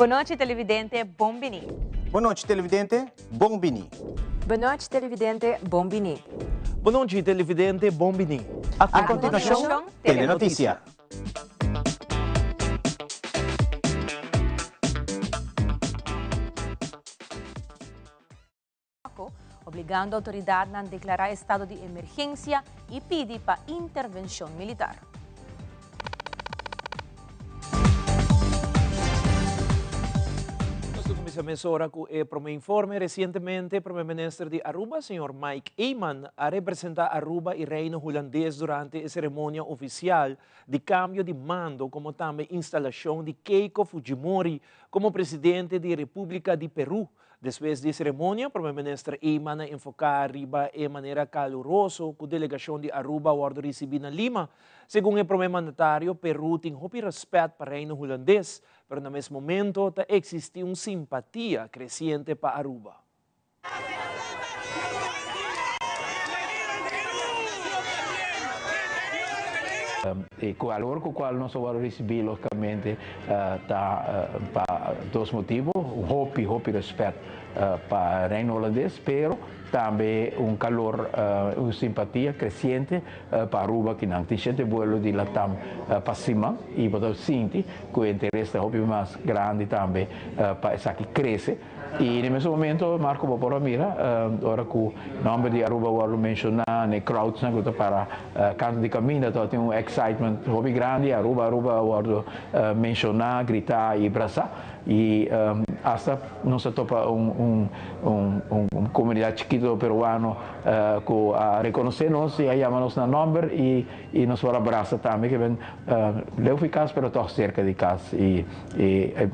Bon nochi televidente, bon bini. Bon nochi televidente, bon bini. Bon nochi televidente, bon bini. Bon nochi televidente, bon bini. A continuacion, Telenoticia. Obligando autoridadnan declara estado di emergencia y pidi pa intervencion militar. Nos ta cuminsa mesora cu e prome informe. Recientemente Prome Minister di Aruba, señor Mike Eman, a representa Aruba y Reino Hulandes durante e ceremonia oficial di cambio di mando como tambe instalacion di Keiko Fujimori como presidente di Republica di Peru. Despues di ceremonia, Prome Minister Eman a enfoca riba e manera caluroso cu delegacion di Aruba a wordo ricibi na Lima. Segun e Prome Mandatario, Peru tin hopi respet pa Reino Hulandes, pero na mes momento ta existi un simpatia creciente pa Aruba. E calor cu cual nos a wordo ricibi logicamente ta pa dos motibo, hopi hopi respet pa Reino Holandes pero tambe un calor un simpatia creciente pa Aruba ki nan tin shete vuelo di Latam pa siman y bo ta sinti cu e interes ta hopi mas grandi tambe pa esaki crece. Y na e mesun momento, Marco, bo por a mira ora cu nomber di Aruba wordo menciona na e crowdsnan cu ta para canto di caminda, tabatin un excitement hopi grandi, Aruba, Aruba a wordo menciona, grita y brasa. Y hasta nos a topa un comunidad chikito peruano cu a reconoce nos y a yama nos na nomber y Y nos por a brasa tambe ke ben leu fi kas pero tòg serka di kas. Y e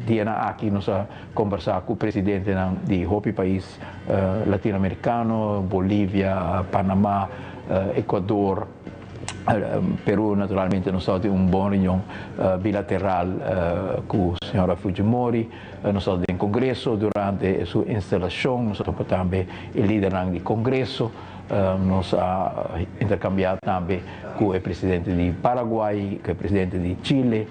dianan aki nos a kombersá ku presidentenan di hopi pais latinoamerikano, Bolivia, Panamá, Ecuador, Peru naturalmente nos tabatin un bon reunion bilateral ku señora Fujimori. Nos tabata den kongreso durante su instalashon, nos a topa tambe e lidernan di kongreso. Nos a intercambia tambe cu e presidente di Paraguay, cu e presidente di Chile.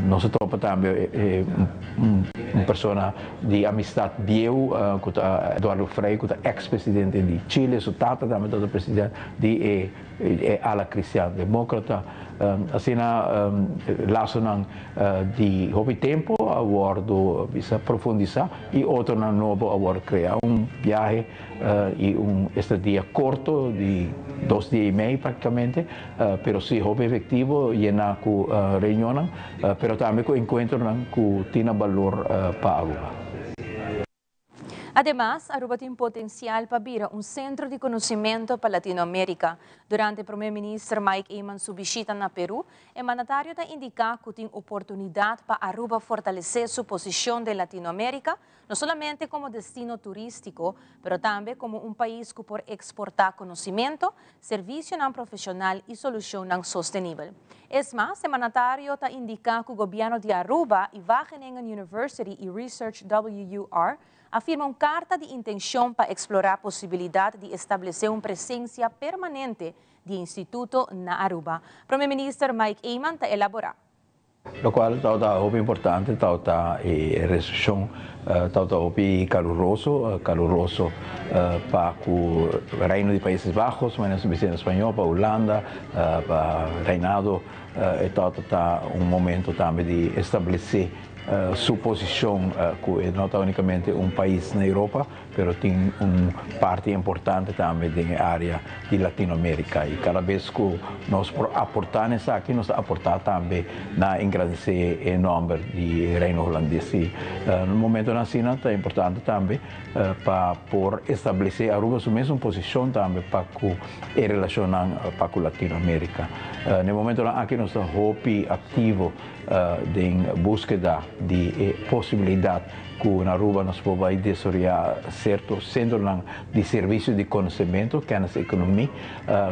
Nos a topa tambe un persona di amistad bieu cu ta Eduardo Frei, cu ta ex presidente di Chile. Su tata tambe tabata presidente di e ala cristian democrata. Asina lasonan di hopi tempo a wordo bisa profundisa y otronan nobo a wordo crea. Un biahe y un estadia corto di dos dia y mei practicamente, pero si hopi efectivo, yena cu reunionnan, pero tambe cu encuentronan cu tin na balor pa Aruba. Ademas, Aruba tin potencial pa bira un centro di conocimento pa Latinoamerica. Durante Prome Minister Mike Eman su bishita na Peru, e mandatario ta indica cu tin oportunidad pa Aruba fortalece su posicion den Latinoamerica, No solamente como destino turistico, pero tambe como un pais cu por exporta conocimento, servicionan profesional y solucionnan sostenibel. Es mas, e mandatario ta indica cu Gobierno di Aruba y Wageningen University y Research WUR a firma un carta di intencion pa explora posibilidad di establece un presencia permanente di e instituto na Aruba. Prome Minister Mike Eman ta elabora. Locual tabata hopi importante tabata e recepcion tabata hopi caluroso, caluroso pa cu Reino di Países Bajos, manera nos ta bisa na spañol, pa Hulanda, pa Reinado, e tabata ta un momento tambe di establece su posicion cu e no ta unicamente un pais na Europa, pero tin un parti importante tambe den e area di Latinoamerica y cada bes cu nos por aporta na esaki nos ta aporta tambe na engrandece e nomber di Reino Hulandes y na momentonan asina ta importante tambe pa por establece Aruba su mesun posicion tambe pa cu e relacionnan pa cu Latinoamerica. Na e momentonan aki nos ta hopi activo den buskeda di e posibilidad cu na Aruba nos por bay desaroya cierto centronan di servicio di conocemento, kenniseconomie,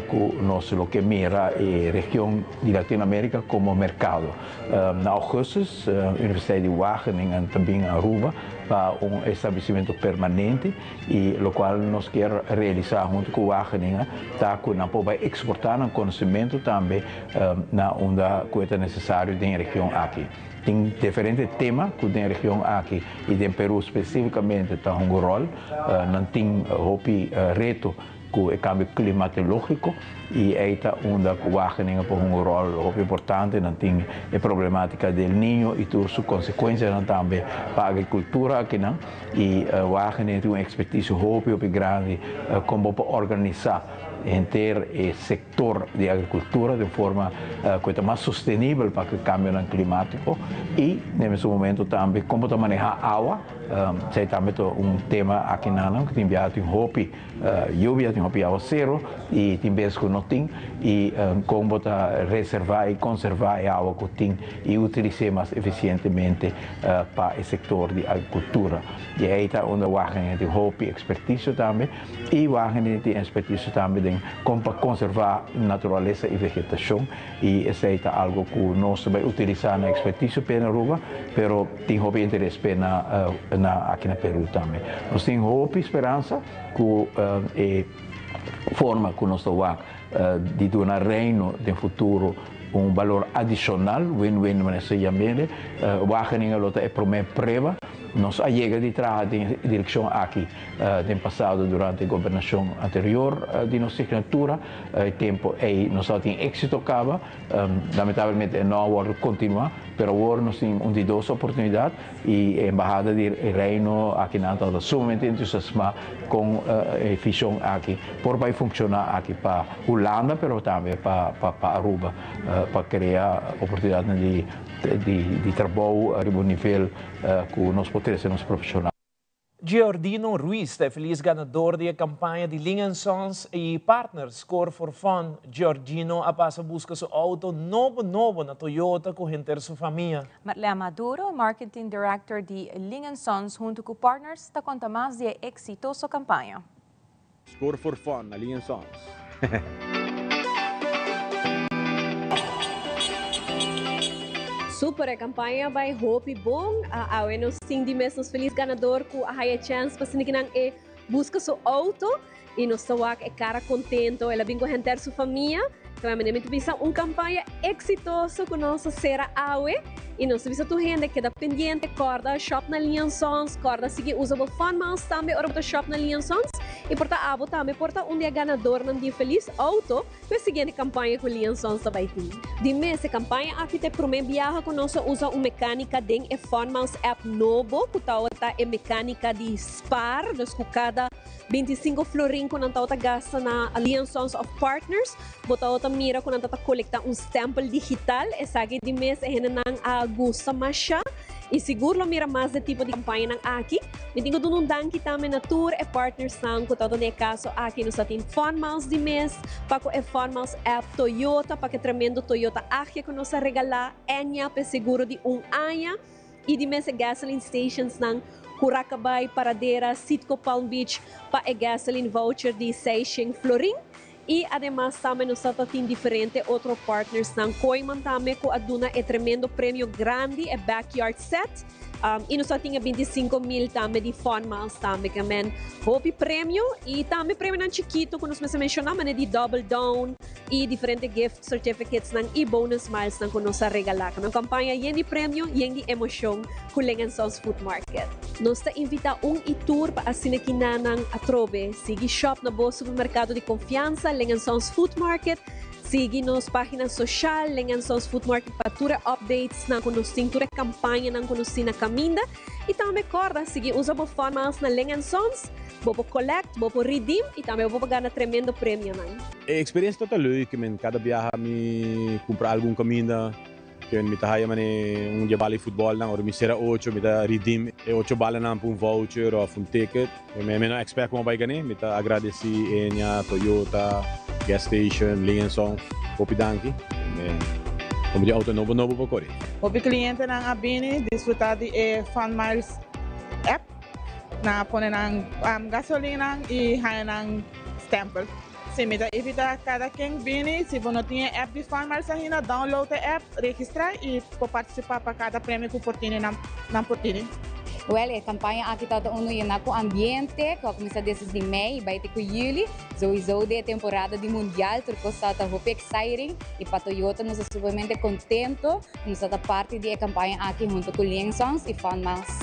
cu nos lo ke mira e region di Latinoamerica como mercado. Na augustus Universidad di Wageningen ta bin Aruba pa un establecimento permanente y locual nos kier realisa hunto cu Wageningen ta cu nan por bay exporta nan conocemento tambe na unda cu e ta necesario den e region. region aki. Tin diferente tema ku den region aki i den Peru spesífikamente ta hunga ròl. Nan tin hopi reto ku e kambio klimatológiko i ei ta unda ku Wageningen por hunga un ròl hopi importante. Nan tin e problemátika di El Niño i tur su konsekuensianan tambe pa agrikultura akinan i Wageningen tin un ekspertisio hopi hopi grandi kon bo por organisá henter e sektor di agrikultura den forma ku e ta mas sostenibel pa ku e kambionan klimátiko i den mesun momento tambe kon bo ta manehá awa. Esei tambe ta un tema akinan ku tin biaha tin hopi Yubia tin hopi awasero y tin bes cu no tin y con bo ta reserva y conserva e awa cu tin y utilis'e mas eficientemente pa e sector di agricultura. Y ey ta unda Wageningen tin hopi experticio tambe y Wageningen tin experticio tambe den con pa conserva naturalesa y vegetacion y esey ta algo cu nos ta bay utilisa na experticio p'e na Aruba pero tin hopi interes p'e na na aki na Peru tambe. Nos tin hopi speransa ku e forma ku nos ta wak di duna Reino den futuro un balor adishonal, win-win manera se yam'e, Wageningen lo ta e promé prueba. Nos a yega di traha den e direkshon aki den pasado durante e gobernashon anterior di nos signatura. E tempu ei nos tabatin éksito kaba. Lamentablemente e no a wòrdu kontinuá, pero awor nos tin un di dos oportunidat. I e embahada di Reino akinan tabata sumamente entusiasmá kon e vision aki por bai funshoná aki pa Hulanda pero tambe pa Aruba pa krea oportunidatnan di trabou riba un nivel ku nos por trese nos profeshonal. Giordino Ruiz ta e feliz ganador di e campaña di Ling and Sons y Partners Score for Fun. Giordino a pasa busca su auto nobo nobo na Toyota cu henter su famia. Marlea Maduro, Marketing Director di Ling and Sons hunto cu Partners ta conta mas di e exitoso campaña. Score for Fun na Ling and Sons. Super, e campaña a bay hopi bon. Awe nos tin di mes nos feliz ganador cu a haya chance pa sinti kinan e busca su auto y nos ta wak e cara contento. El a bin cu henter su famia. Ta manera mi ta bisa un campaña exitoso cu nos a cera awe y nos ta bisa tur hende keda pendiente, corda shop na Lee Sons, corda sigui usa bo Fun Miles tambe ora bo ta shop na Lee Sons y por ta abo tambe por ta un di e ganadornan di feliz auto cu e siguiente campaña cu Lee Sons ta bay tin. Di mes e campaña aki ta e prome biaha cu nos a usa un mecanica den e Fun Miles app nobo cu tawata e mecanica di spaar, dus cu cada 25 florin ku nan tabata gasta na Liaisons of Partners, bo tabata mira ku nan tabata kolekta un stempel digital. Esaki di mes e hendenan a gusta masha i sigur lo mira mas de tipo di kampañanan aki. Mi tin ku duna un danki tambe na tur e partnersnan ku tabata den e kaso aki. Nos ta tin Fun Miles di mes pa ku e Fun Miles app, Toyota pa ku e tremendo Toyota Agya ku nos a regalá, Enya pa e seguro di un aña. I di mes e gasoline stationsnan Curacabai, Paradera, Citgo Palm Beach pa e gasoline voucher di seishen florin. I ademas tambe nos ta tin diferente otro partnersnan Kooyman tambe ku a duna e tremendo premio grandi e backyard set. I nos ta tin e 25 mil tambe di Fun Miles tambe ke men hopi premio i tambe premionan chikito ku nos mester menshoná manera di double down i diferente gift certificates nan i bonus miles nan ku nos a regalá. Ku nan kampaña yen di premio, yen di emoshon ku Ling and Sons Food Market. Nos ta invitá un i tur pa asina kinanan atrobe sigui shop na bo supermerkado di konfiansa Ling and Sons Food Market. Sigui nos página soshal Ling and Sons Food Market pa tur e updates nan ku nos tin, tur e kampañanan ku nos tin na kaminda. I tambe kòrda sigui usa bo Fun Miles na Ling and Sons. Bo por collect, bo por redeem i tambe bo por gana tremendo premionan. E experiencia ta leuk, men cada biaha mi cumpra algun caminda ke mi ta haya mane un dia bala di futbol nan ora mi cera ocho mi ta redeem e ocho balanan pa un voucher of un ticket. Mi no expect cu mi a bay gane, mi ta agradeci Enya, Toyota, gas station, Ling and Song, hopi danki. Mi tin auto nobo nobo pa core. Hopi clientenan a bini disfruta di e Fun Miles app. Nan a pone nan gasolina y haya nan stempel. Si mi ta invita cada ken bini, si bo no tin e app di Fun Miles ainda, download e app, registra y por participa pa cada premio cu por tini nan por tini. Wel, e campaña aki ta uno yena cu ambiente, cu a cuminsa desde mei y bay te cu juli. Sowieso den temporada di Mundial, tur cos ta hopi exciting. Y pa Toyota nos ta sumamente contento. Nos ta parti di e campaña aki hunto cu Ling Sons y Fun Miles.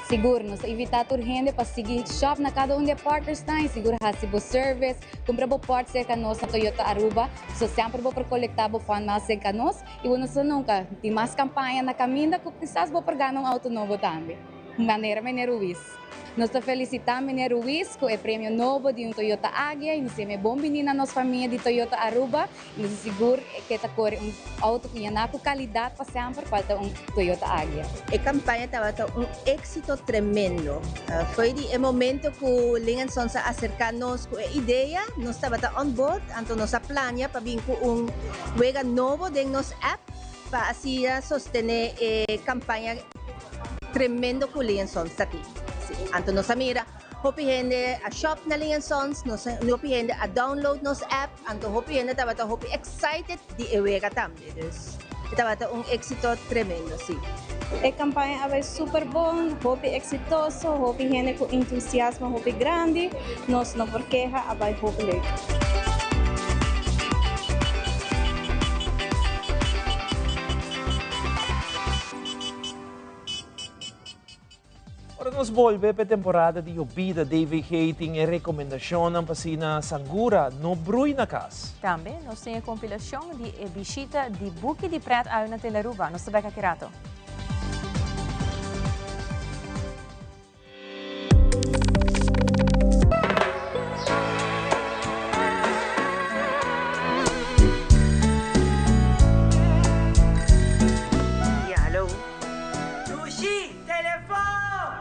Sigur, nos ta invita tur hende pa sigui shop na cada un di e partners y sigur haci bo service, cumpra bo part cerca nos na Toyota Aruba. So semper bo por colecta bo Fun Miles cerca nos y bo no sa nunca, tin mas campaña na caminda cu kisas bo por gana un auto nobo tambe. Manera Meneer Ruiz. Nos ta felicita Meneer Ruiz cu e premio nobo di un Toyota Agya y nos ta bon bini na nos famia di Toyota Aruba. Y nos ta sigur cu ta core un auto cu yena cu calidad pa semper, cual ta un Toyota Agya. E campaña tabata un exito tremendo. For di e momento cu Ling Sons a acerca nos cu e idea, nos tabata on board, anto nos a plania pa bin cu un wega nobo den nos app pa asina sostene e campaña tremendo cu Ling Sons ta tin. Si. Anto nos a mira, hopi hende a shop na Ling Sons, nos hopi hende a download nos app, anto hopi hende tabata hopi excited di e wega tambe. Dus, tabata un exito tremendo, si. E campaña a bay super bon, hopi exitoso, hopi hende cu entusiasmo hopi grandi, nos no por keha, a bay hopi leuk. Ora nos bolbe pa e temporada di yobida, DVG tin e recomendacionnan pa asina sangura no brui na cas. Tambe nos tin e compilacion di e bishita di Buki di Pret awe na Telaruba. Nos ta bek aki rato. Ja, hallo. Dushi, telefon!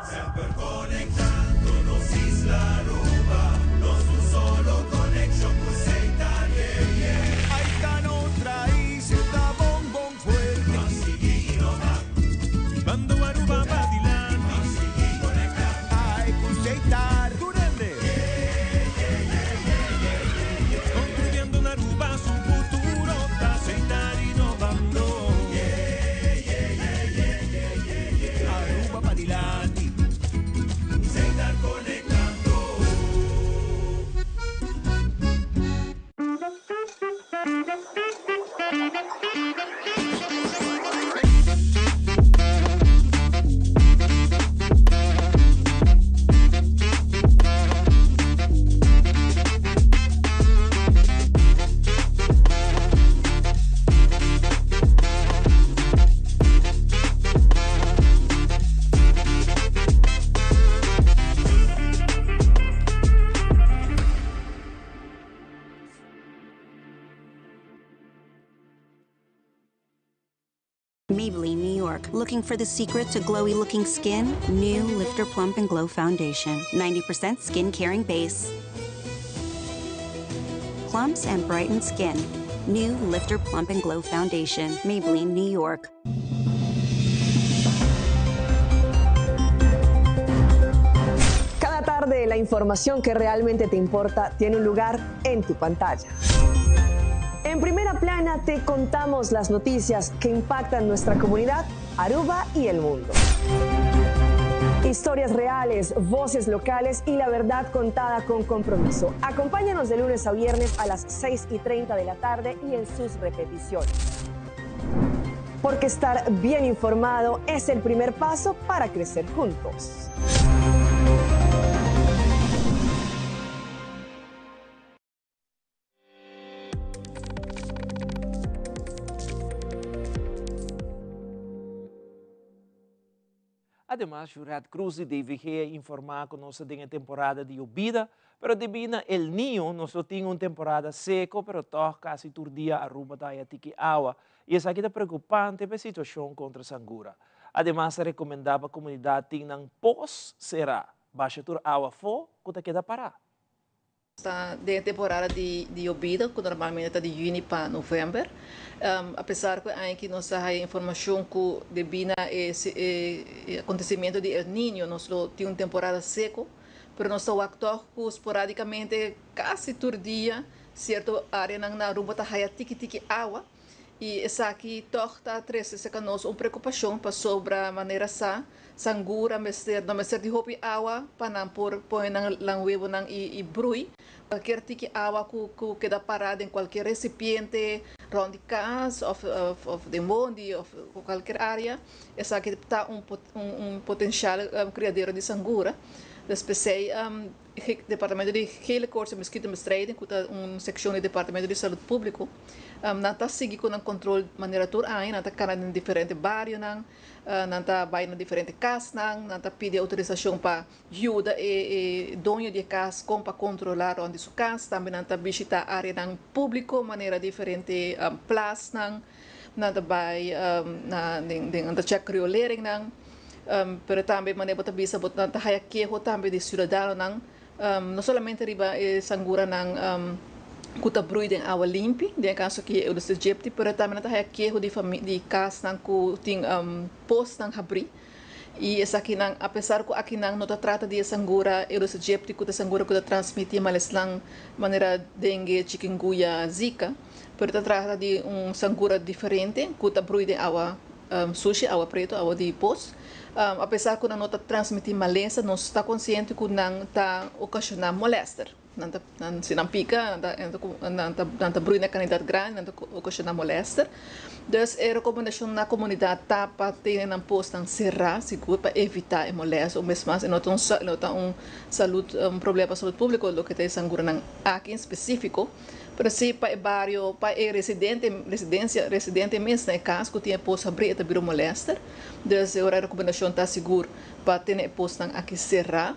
Semper conectando nos isla Aruba, nos un solo conexion cu Setar, yeah, yeah. Ahí ta nos raiz, ta bon bon fuerte. Pa sigui innova. Bando Aruba pa dilanti. Pa sigui conecta. Ay, cu Setar. Tur hende. Yeah, yeah, yeah, yeah, yeah, yeah, yeah. Construyendo un Aruba su futuro ta Setar innovando. Yeah, yeah, yeah, yeah, yeah, yeah, yeah. Aruba pa dilanti. Setar conectando. Maybelline, New York. Looking for the secret to glowy looking skin? New Lifter Plump and Glow Foundation. 90% skin caring base. Plumps and brightens skin. New Lifter Plump and Glow Foundation. Maybelline, New York. Cada tarde la información que realmente te importa tiene un lugar en tu pantalla. En primera plana te contamos las noticias que impactan nuestra comunidad, Aruba y el mundo. Historias reales, voces locales y la verdad contada con compromiso. Acompáñanos de lunes a viernes a las 6:30 de la tarde y en sus repeticiones. Porque estar bien informado es el primer paso para crecer juntos. Ademas, Juret Cruz di DVG a informa cu nos ta den e temporada di yobida, pero debi na El Niño nos lo tin un temporada seco, pero toch casi tur dia Aruba ta haya tiki awa y esaki ta preocupante pa e situacion contra sangura. Ademas a recomenda pa comunidad tin nan pos cera, basha tur awa afo cu ta keda para. Ta den e temporada di di yobida ku normalmente ta di yüni pa novèmber. Apesar ku e aña aki nos a haya informashon ku debí na e e akontesimentu di El Niño nos lo tin un temporada seko, pero nos ta wak tòg ku sporadikamente kasi tur dia sierto areanan na Aruba ta haya tiki tiki awa. I esaki tòg ta trese serka nos un preokupashon pasobra manera sa sangura mester no mester di hopi awa pa nan por pone nan lan webonan i brui. Kualkier tiki awa ku ku keda pará den kualkier resipiente rònt di kas òf òf den mondi òf kualkier área esaki ta un un potenshal kriadero di sangura. Des p'esei Departamento di Gele Koorts en Mosquitobestrijding ku ta un sekshon di Departamento di Salud Públiko nan ta sigui ku nan kontrol manera tur aña, nan ta kana den diferente barionan, nan ta bai na diferente kasnan, nan ta pidi outorisashon pa yuda e doño di e kas kon pa kontrolá rònt di su kas, tambe nan ta bishitá áreanan públiko manera diferente plasnan, nan ta bai na den nan ta chèk rioleringnan. Pero tambe manera bo ta bisa bo ta haya keho tambe di ciudadanonan no solamente riba e sanguranan cu ta brui den awa limpi, den e caso aki e Aedes aegypti, pero tambe nan ta haya keho di di casnan cu tin posnan habri y esakinan apesar cu akinan no ta trata di e sangura Aedes aegypti cu ta sangura cu ta transmiti malesnan manera dengue, chikungunya, zika, pero ta trata di un sangura diferente cu ta brui den awa Sushi, awa pretu, awa di pos. Apesar ku nan no ta transmití malesa, nos ta konsiente ku nan ta okashoná molèster. Nan ta, nan, si nan pika, nan ta, nan ta, nan ta brui na kantidat grandi, nan ta okashoná molèster. Dus e rekomendashon na komunidat ta pa tene nan posnan será sigur pa evitá e molèster. Un bes mas, e no ta un, e no ta un salud, un problema pa salud públiko loke ta e sanguranan aki en spesífiko. Pero si pa e bario, pa e residente, residencia, residente mes na e cas cu tin e pos habri e ta bira un molester. Dus e ora e recomendacion ta sigur pa tene e posnan aki cera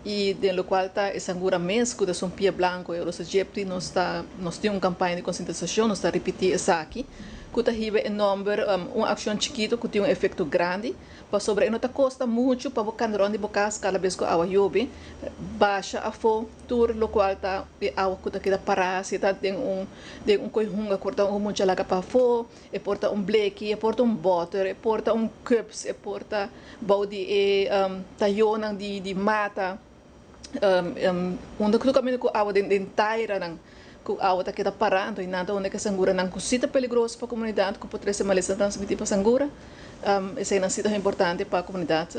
y den locual ta e sangura mes cu ta sun pia blanco e rosa djepti nos ta nos tin un campaña di concientisacion nos ta ripiti esaki cu ta hiba e nomber un accion chikito cu tin un efecto grandi. Pasobra e no ta kosta muchu pa bo kanda rònt di bo kas kada bes ku awa yobe, basha afó tur lokual ta e awa ku ta keda pará, si ta den un den un koihunga ku por ta un mucha laga pafó, e por ta un bleki, e por ta un bòter, e por ta un kups, e por ta bou di e tayonan di di mata. Unda ku tur kaminda ku awa den den tairanan ku awa ta keda pará anto i nan ta unda ke sanguranan ku si ta peligroso pa komunidat ku por trese malesa transmití pa sangura eseinan si ta importante pa komunidat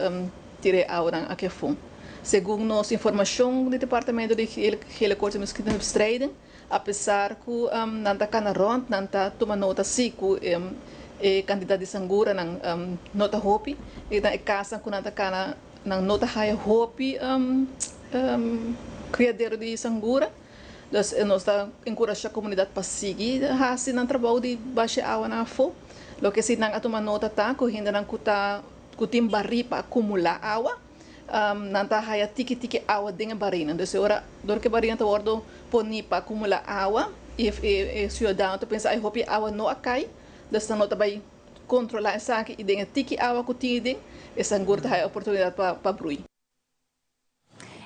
tira e awanan aki afó. Segun nos informashon di departamento di Gele Koorts en Mosquitobestrijding apesar ku nan ta kana rònt nan ta tuma nota si ku e kantidat di sanguranan no ta hopi i na e kasnan ku nan ta kana Nan no ta haya hopi criadero di sangura, dus nos ta encurasha comunidad pa sigui haci nan trabou di basha awa nan afo. Loke si nan a tuma nota ta cu hendenan cu ta cu tin bari pa acumula awa, nan ta haya tiki tiki awa den e barinan. Dus e ora dor cu e barinan ta wordo poni pa acumula awa y e ciudadano ta pensa ay hopi awa no a cay, dus nan no ta bay Kontrolá esaki i den e tiki awa ku tin den, e sangur ta haya oportunidat pa brui.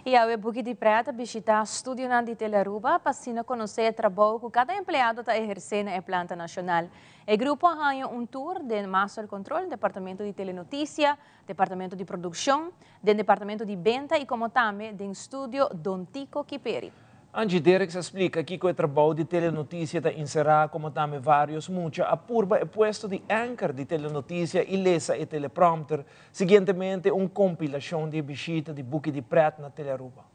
I awe Buki di Pret a bishitá studionan di Telearuba pa asina konosé e trabou ku kada empleado ta ehersé na e planta nashonal. E grupo a haña un tur den Master Control, Departamento di Telenotisia, Departamento di Produkshon, den Departamento di Benta i komo tambe den Studio Don Tico Kiperi. Angie Derks a splika kiko e trabou di Telenotisia ta enserá komo tambe vários mucha a purba e puesto di anchor di Telenotisia i lesa e teleprompter. Siguientemente un kompilashon di e bishita di Buki di Pret na Telearuba.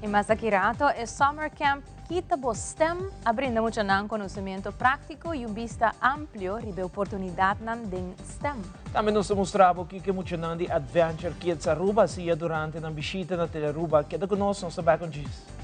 Y mas aki rato, e Summer Camp Kita Bo STEM a brinda muchanan conocemento practico y un bista amplio riba e oportunidadnan den STEM. Tambe nos ta mustra bo kico e muchanan di Adventure Kids Aruba hacia durante nan bishita na Telearuba. Keda cu nos, nos ta back on djis.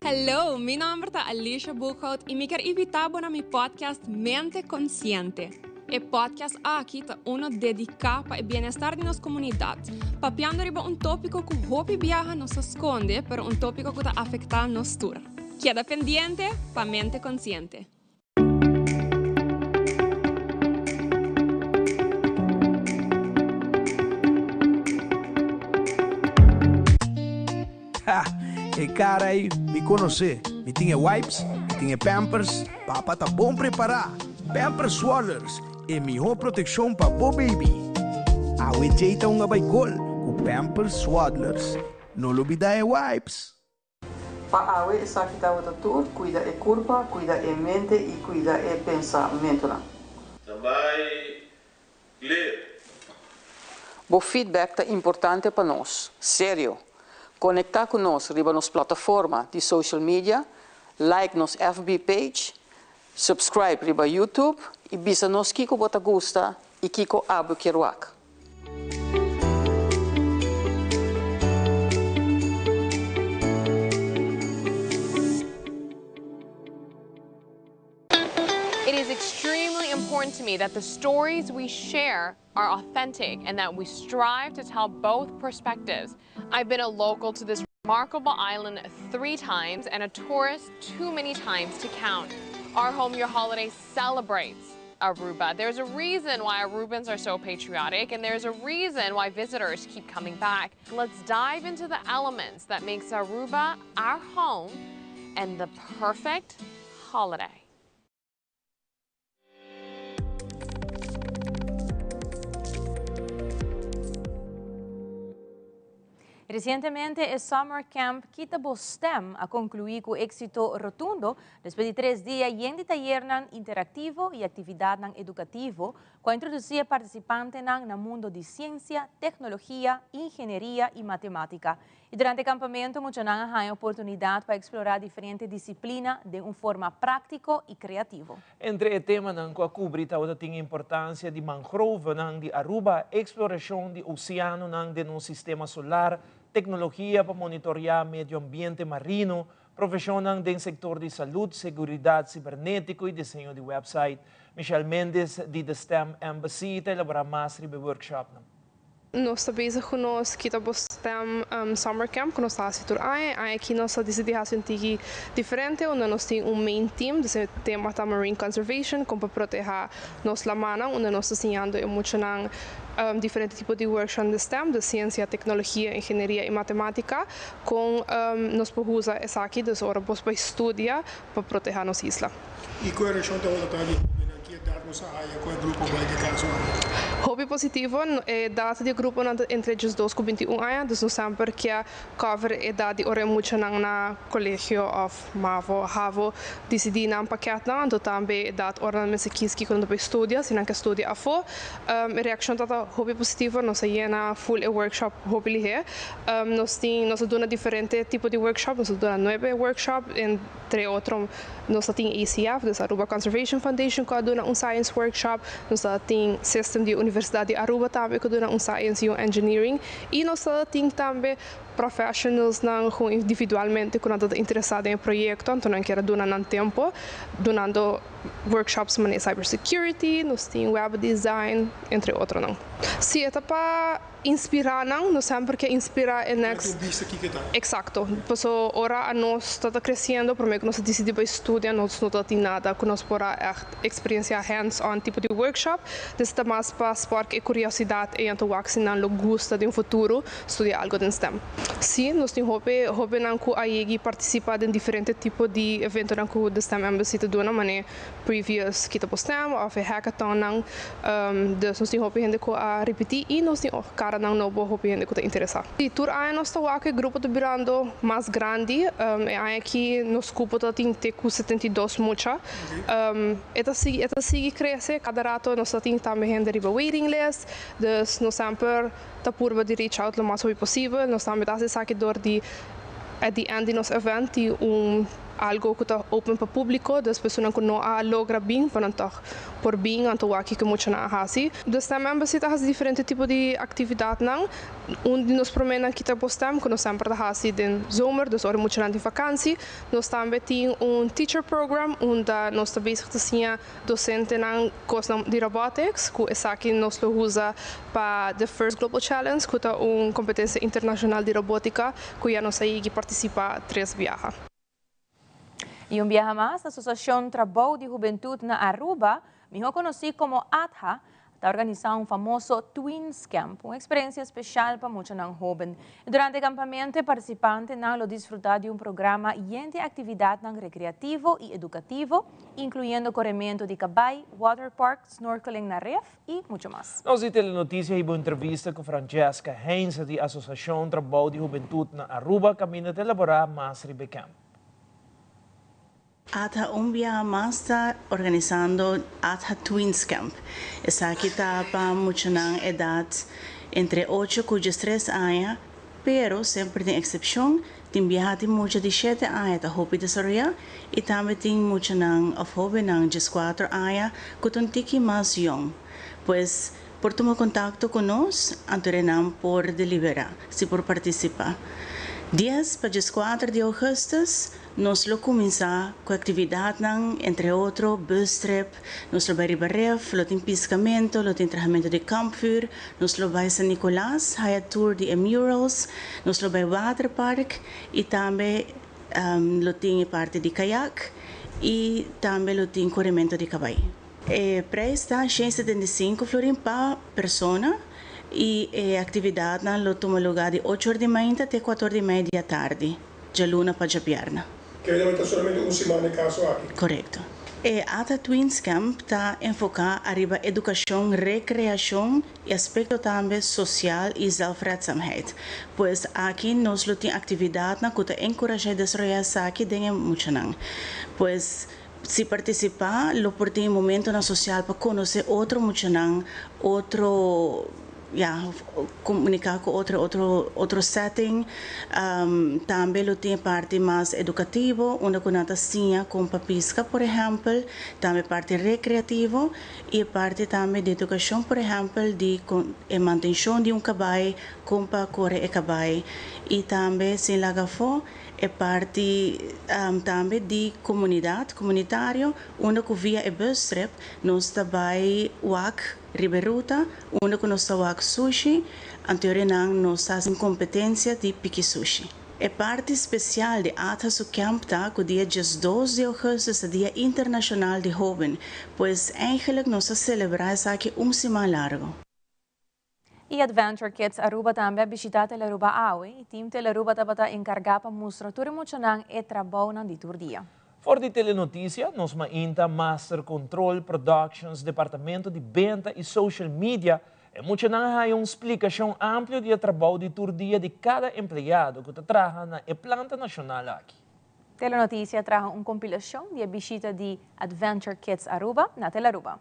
Hello, mi nomber ta Alicia Boekhout y mi kier invita bo na mi podcast Mente Consciente. E podcast aki ta uno dedica pa e bienestar di nos comunidad, papiando riba un topico cu hopi biaha nos ta sconde, pero un topico cu ta afecta nos tur. Keda pendiente pa Mente Consciente. Ha, e cara ei mi conoce. Mi tin e wipes, mi tin e pampers. Papa ta bon prepara. Pampers Swaddlers, e miho proteccion pa bo baby. Awe Jay ta hunga bay gol cu Pampers Swaddlers. No lubida e wipes. Pa awe esaki tabata tur, kuida e kurpa, kuida e mente i kuida e pensamentunan. Nan bai clear. Bo feedback ta importante pa nos. Serio! Konektá ku nos riba nos plataforma di social media, like nos FB page, subscribe riba YouTube i bisa nos kiko bo ta gusta i kiko abo kier wak. It is extremely important to me that the stories we share are authentic and that we strive to tell both perspectives. I've been a local to this remarkable island three times and a tourist too many times to count. Our Home Your Holiday celebrates Aruba. There's a reason why Arubans are so patriotic and there's a reason why visitors keep coming back. Let's dive into the elements that makes Aruba our home and the perfect holiday. Recientemente e Summer Camp Kita Bo STEM a conclui cu exito rotundo despues di tres dia yen di tayernan interactivo y actividadnan educativo cu a introduci e participantenan na mundo di ciencia, tecnologia, ingenieria y matematica. Y durante e campamento muchanan a haña oportunidad pa explora diferente disciplina den un forma practico y creativo. Entre e temanan cu a cubri tabata tin importancia di mangrovenan di Aruba, exploracion di oceanonan den nos sistema solar, tecnologia pa monitorea medio ambiente marino, profesionnan den sector di salud, seguridad cibernetico y diseño di website. Michelle Mendez di The STEM Embassy ta elabora mas riba e workshopnan. Nos ta bezig ku nos Kita Bo Stem Summer Camp ku nos ta hasi tur aña. E aña aki nos a disidí hasi un tiki diferente unda nos tin un main team, dus e tema ta Marine Conservation, kon pa protehá nos lamannan, unda nos ta siñando e muchanan diferente tipo di workshop di stem, dus siensia, teknologia, ingenieria i matemátika, kon nos por usa esaki, dus ora bos bai studia pa protehá nos isla. I ku e reakshon tabata ta di hóbennan? Ki edat nos a haya ku e grupo bai di kaso aki? Hopi positivo. E edat di e gruponan ta entre diesdos ku bintiun aña, dus nos semper kia cover e edat di ora e muchanan na colegio of mavo, havo disidí nan paketnan, anto tambe e edat ora nan mester kis kiko nan ta bai studia, si nan ke studia afó. E reakshon tabata hopi positivo, nos a yena full e workshop hopi lihé. Nos tin, nos a duna diferente tipo di workshop, nos a duna nuebe workshop, entre otro Nos ta tin ACF, dus Aruba Conservation Foundation ku a duna un science workshop, nos ta tin system di Universidad di Aruba tambe ku duna un science i un engineering i nos ta tin tambe professionalsnan ku individualmente ku nan ta interesa den e proyekto anto nan kier a duna nan tempo dunando workshops manera cyber security, nos tin web design entre otronan. Si e ta pa. Inspirá nan, nos semper ke inspirá e next. Ku bista kiko ta. Eksakto. Paso ora anos ta ta kresiendo, promé ku nos a disidí bai studia, nos no ta tin nada ku nos por a ègt eksperensiá hands on tipo di workshop. Des ta mas pa spark e kuriosidat ei anto wak si nan lo gusta den futuro studia algo den stem. Sí, nos tin hopi hobennan ku a yegi partisipá den diferente tipo di eventonan ku The STEM Embassy ta duna, manera previous Kita Bo STEM òf e hackathonnan. Dus nos tin hopi hende ku a ripití i nos tin karanan nobo, hopi hende ku ta interesá. Sí, tur aña nos ta wak e grupo ta birando mas grandi. E aña aki nos kupo ta tin te ku 72 mucha. E ta sigui e ta sigui krese, kada rato nos ta tin tambe hende riba waiting list, dus nos semper ta purba di reach out lo mas hopi posibel. Nos tambe ta hasi esaki dor di at the end di nos event tin un algo ku ta open pa publico, dus personanan ku no a logra bin pa nan tòg por bin anto wak kiko muchanan a hasi. De STEM Embassy ta hasi diferente tipo di aktividatnan. Un di nos proménan kita bo STEM ku nos semper ta hasi den zomer, dus ora muchanan tin vakansi. Nos tambe tin un teacher program unda nos ta bezig ta siña dosentenan kosnan di robotics, ku esaki nos lo usa pa The First Global Challenge ku ta un kompetensia internashonal di robotika ku ya nos a yegi partisipá tres biaha. I un biaha mas, Asosiashon Trabou di Hubentut na Aruba, mihó konosí komo ATHA, ta organisá un famoso Tweens Camp, un eksperensia speshal pa muchanan hóben. Durante e kampamentu e partisipantenan lo disfrutá di un programa yen di aktividatnan rekreativo i edukativo, inkluyendo korementu di kabai, waterpark, snorkeling na ref i muchu mas. Nos di Telenotisia hiba un entrevista ku Francesca Heinze di Asosiashon Trabou di Hubentut na Aruba kaminda ta elaborá mas riba e camp. ATHA un biaha mas ta organisando ATHA Tweens Camp. Esaki ta pa muchanan edat entre ocho ku diestres aña, pero semper tin eksepshon, tin biaha tin mucha di shete aña ta hopi desaroyá i tambe tin muchanan òf hóbennan dieskuater aña ku ta un tiki mas yòn. Pues por tuma kontakto ku nos, anto nan por deliberá si por partisipá. Dies pa dieskuater di ougùstùs Nos lo kuminsá ku aktividatnan, entre otro, bustrip, nos lo bai riba ref, lo tin piskamentu, lo tin trahamentu di kampvuur, nos lo bai San Nicolas, haya tour di e murals, nos lo bai waterpark i tambe lo tin e parti di kayak i tambe lo tin korementu di kabai. E prijs ta 175 florin pa persona i e aktividatnan lo tuma lugá di ocho or di mainta te kuater or di mei di atardi. Djaluna pa djabièrnè. Kere ta solamente un siman e kaso aki. Korekto. E ATA Tweens Camp ta enfoká ariba edukashon, rekreashon i aspekto tambe sosial i zelfredzaamheid. Pues aki nos lo tin aktividatnan ku ta enkurashá i desaroyá esaki den e muchanan. Pues si partisipá lo por tin momentonan sosial pa konosé otro muchanan, otro. Ya, komuniká ku otro otro otro setting. Tambe lo tin e parti mas edukativo unda ku nan ta siña kon pa piska por ehèmpel, tambe parti rekreativo i e parti tambe di edukashon por ehèmpel di kon e mantenshon di un kabai, kon pa kore e kabai i tambe sin laga afó e parti tambe di komunidat, komunitario unda ku via e bustrip nos ta bai wak. Riba e ruta, unda ku nos ta wak sushi, anteriornan nos ta hasi un kompetensia di piki sushi. E parti spesial di ATHA su kèmp ta ku dia 12 di ougùstùs ta Dia Internashonal di Hóben, pues eigenlik nos ta selebrá esaki un siman largu. E Adventure Kids Aruba tambe a bishitá Telaruba awe i Team Telaruba tabata enkargá pa mustra tur e muchanan e trabounan di tur dia. For di Telenoticia, nos mainta Master Control Productions, Departamento di Benta y Social Media, e muchanan a haya un splicacion amplio di e trabou di tur dia di cada empleado cu ta traha na e planta nacional aki. Telenoticia a traha un compilacion di e bishita di Adventure Kids Aruba na Telaruba.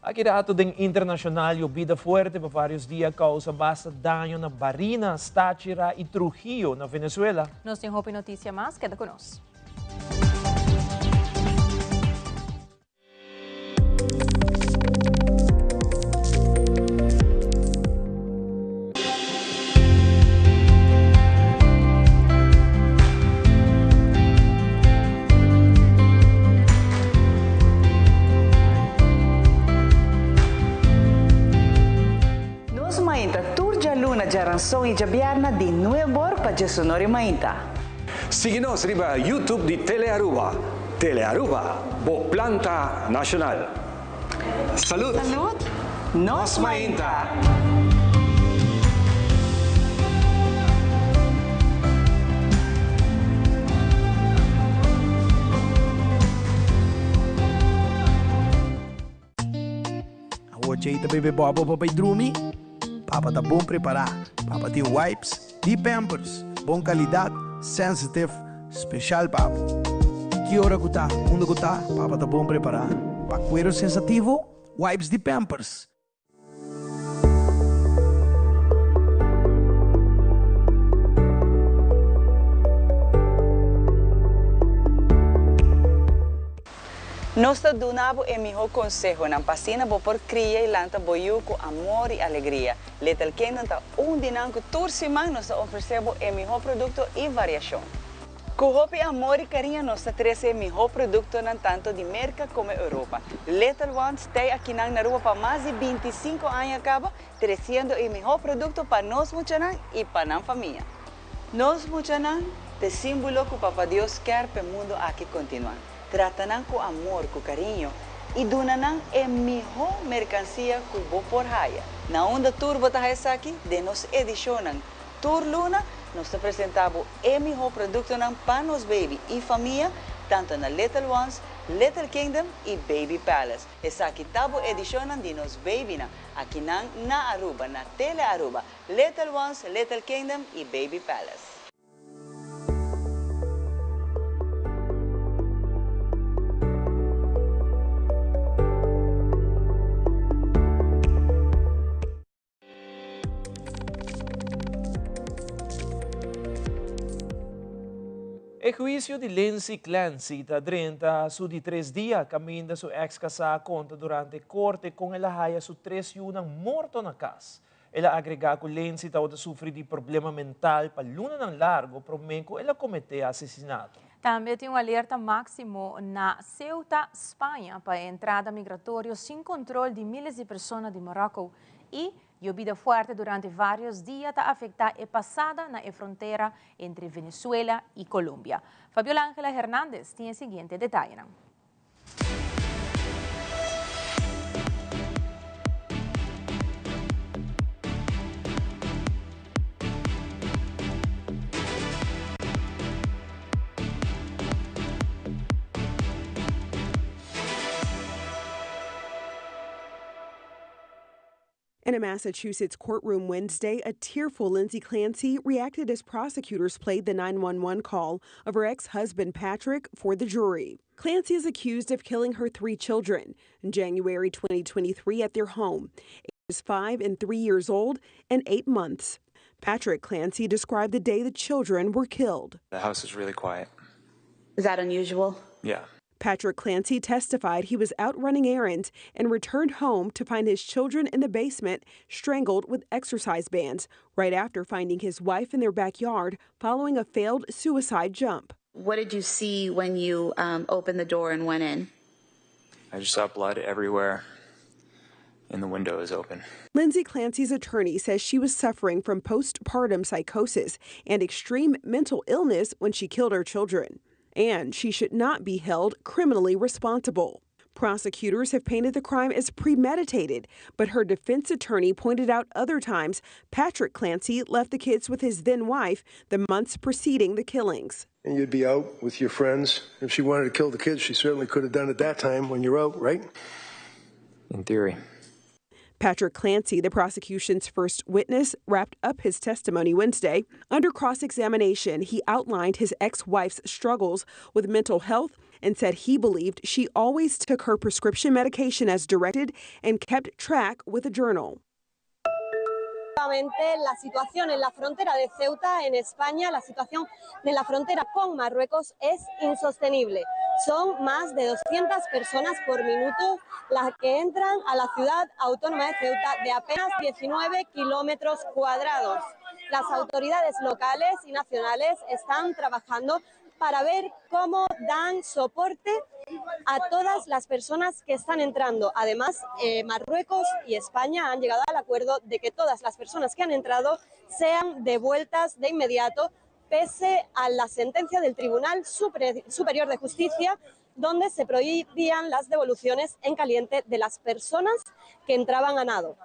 Aki rato den internacional yobida fuerte pa varios dia a causa basta daño na Barinas, Táchira y Trujillo na Venezuela. Nos tin hopi noticia mas, keda cu nos. Nos mainta tur djaluna, djaranson i djabièrna di nuebor pa djesonor i mainta. Sigui nos riba YouTube di Telearuba. Telearuba, bo planta nacional. Salud! Salud! Nos mainta! Awor Jay ta bebe bòbò pa bai drumi. Papa ta bon prepará. Papa tin wipes di Pampers. Bon kalidat, sensitive, speshal pa bo. Ki ora ku ta, unda ku ta, papa ta bon prepará. Pa kuero sensativo, wipes di Pampers. Nos ta duna bo e mihó konsehonan pa asina bo por kria i lanta bo yu ku amor i alegria. Little Kingdom ta un di nan ku tur siman nos ta ofresé bo e mihó produkto i variashon. Ku hopi amor i kariño nos ta trese e mihó produktonan tantu di Merka komo Europa. Little Ones tei akinan na Aruba pa mas di 25 aña kaba tresiendo e mihó produkto pa nos muchanan i pa nan famia. Nos muchanan t'e símbolo ku Papa Dios kèr p'e mundu aki kontinuá. Trata nan ku amor, ku kariño i duna nan e mihó merkansia ku bo por haya. Na unda tur bo ta haya esaki? Den nos edishonnan. Tur luna nos ta presentá bo e mihó produktonan pa nos baby i famia, tantu na Little Ones, Little Kingdom i Baby Palace. Esaki ta bo edishonnan di nos babynan, akinan na Aruba, na Tele Aruba, Little Ones, Little Kingdom i Baby Palace. E huisio di Lindsay Clancy ta drenta su di tres dia kaminda su eks kasá a konta durante korte kon el a haya su tres yunan morto na kas. El a agregá ku Lindsay tabata sufri di problema mental pa lunanan largo promé ku el a kometé asesinato. Tambe tin un alerta máksimo na Ceuta, Spaña, pa e entrada migratorio sin kontrol di miles di persona di Moròko i yobida fuerte durante vários dia ta afektá e pasada na e frontera entre Venezuela i Colombia. Fabiola Angela Hernandez tin e siguiente detayenan. In a Massachusetts courtroom Wednesday, a tearful Lindsay Clancy reacted as prosecutors played the 911 call of her ex husband Patrick for the jury. Clancy is accused of killing her three children in January 2023 at their home, ages 5 and 3 years old and 8 months. Patrick Clancy described the day the children were killed. The house is really quiet. Is that unusual? Yeah. Patrick Clancy testified he was out running errands and returned home to find his children in the basement strangled with exercise bands right after finding his wife in their backyard following a failed suicide jump. What did you see when you um, opened the door and went in? I just saw blood everywhere and the window is open. Lindsay Clancy's attorney says she was suffering from postpartum psychosis and extreme mental illness when she killed her children, and she should not be held criminally responsible. Prosecutors have painted the crime as premeditated, but her defense attorney pointed out other times Patrick Clancy left the kids with his then wife the months preceding the killings. And you'd be out with your friends. If she wanted to kill the kids, she certainly could have done it that time when you're out, right? In theory. Patrick Clancy, the prosecution's first witness, wrapped up his testimony Wednesday. Under cross examination, he outlined his ex wife's struggles with mental health and said he believed she always took her prescription medication as directed and kept track with a journal. La situación en la frontera de Ceuta, en España, la situación de la frontera con Marruecos es insostenible. Son más de 200 personas por minuto las que entran a la ciudad autónoma de Ceuta de apenas 19 kilómetros cuadrados. Las autoridades locales y nacionales están trabajando para ver cómo dan soporte a todas las personas que están entrando. Además, eh, Marruecos y España han llegado al acuerdo de que todas las personas que han entrado sean devueltas de inmediato, pese a la sentencia del Tribunal Superior de Justicia, donde se prohibían las devoluciones en caliente de las personas que entraban a nado.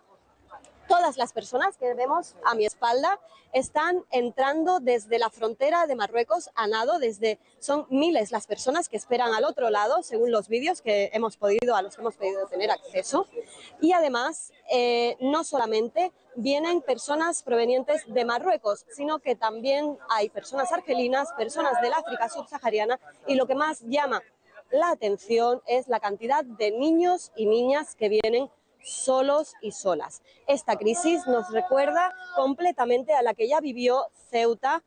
Todas las personas que vemos a mi espalda están entrando desde la frontera de Marruecos a nado, desde son miles las personas que esperan al otro lado, según los vídeos que hemos podido a los que hemos podido tener acceso. Y además, eh, no solamente vienen personas provenientes de Marruecos, sino que también hay personas argelinas, personas del África subsahariana y lo que más llama la atención es la cantidad de niños y niñas que vienen solos y solas. Esta crisis nos recuerda completamente a la que ya vivió Ceuta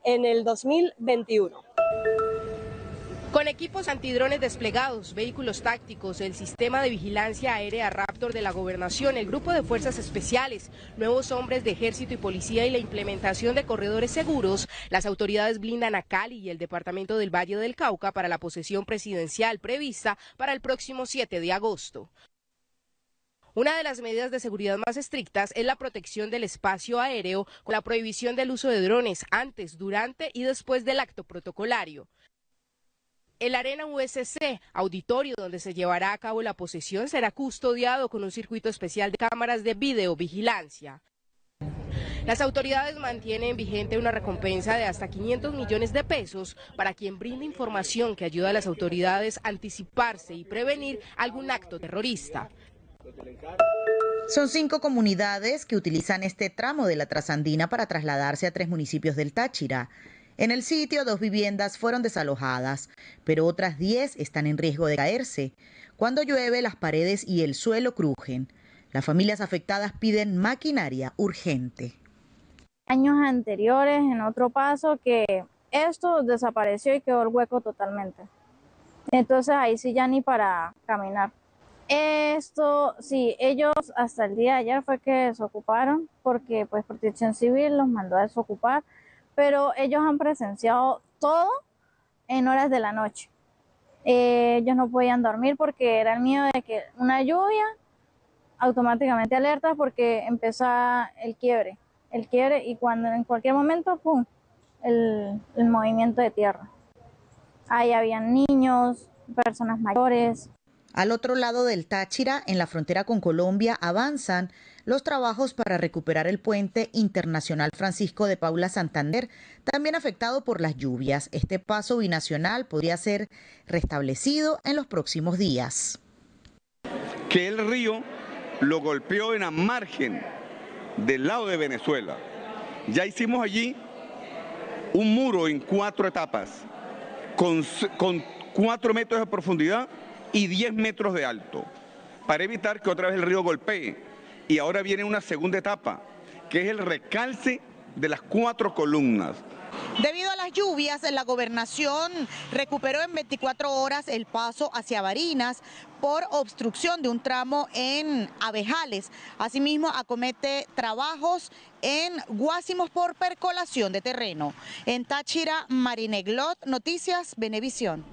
en el 2021. Con equipos antidrones desplegados, vehículos tácticos, el sistema de vigilancia aérea Raptor de la Gobernación, el grupo de fuerzas especiales, nuevos hombres de ejército y policía y la implementación de corredores seguros, las autoridades blindan a Cali y el departamento del Valle del Cauca para la posesión presidencial prevista para el próximo 7 de agosto. Una de las medidas de seguridad más estrictas es la protección del espacio aéreo con la prohibición del uso de drones antes, durante y después del acto protocolario. El Arena USC, auditorio donde se llevará a cabo la posesión, será custodiado con un circuito especial de cámaras de videovigilancia. Las autoridades mantienen vigente una recompensa de hasta 500 millones de pesos para quien brinde información que ayude a las autoridades a anticiparse y prevenir algún acto terrorista. Son cinco comunidades que utilizan este tramo de la trasandina para trasladarse a tres municipios del Táchira. En el sitio, dos viviendas fueron desalojadas, pero otras diez están en riesgo de caerse. Cuando llueve, las paredes y el suelo crujen. Las familias afectadas piden maquinaria urgente. Años anteriores, en otro paso, que esto desapareció y quedó el hueco totalmente. Entonces ahí sí ya ni para caminar. Esto, sí, ellos hasta el día de ayer fue que desocuparon, porque pues Protección Civil los mandó a desocupar, pero ellos han presenciado todo en horas de la noche. Eh, ellos no podían dormir porque era el miedo de que una lluvia automáticamente alerta porque empezaba el quiebre, el quiebre y cuando en cualquier momento, ¡pum!, el, el movimiento de tierra. Ahí habían niños, personas mayores. Al otro lado del Táchira, en la frontera con Colombia, avanzan los trabajos para recuperar el puente internacional Francisco de Paula Santander, también afectado por las lluvias. Este paso binacional podría ser restablecido en los próximos días. Que el río lo golpeó en la margen del lado de Venezuela. Ya hicimos allí un muro en cuatro etapas, con, con cuatro metros de profundidad y 10 metros de alto, para evitar que otra vez el río golpee. Y ahora viene una segunda etapa, que es el recalce de las cuatro columnas. Debido a las lluvias, la gobernación recuperó en 24 horas el paso hacia Barinas por obstrucción de un tramo en Abejales. Asimismo, acomete trabajos en Guásimos por percolación de terreno. En Táchira, Marineglot, Noticias, Venevisión.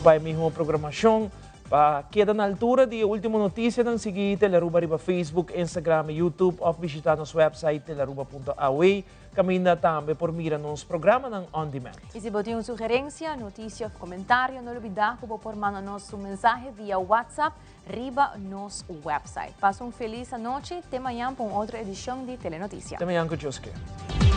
Pa e miho programacion, pa keda na altura di e ultimo noticianan sigui Telearuba riba Facebook, Instagram y YouTube of bishita nos website telearuba.aw caminda tambe por mira nos programanan on demand. Y si bo tin un sugerencia, noticia of comentario no lubida cu bo por manda nos un mensahe via WhatsApp riba nos website. Pasa un feliz anochi, te mañan pa un otro edicion di Telenoticia. Te mañan cu Dios kier.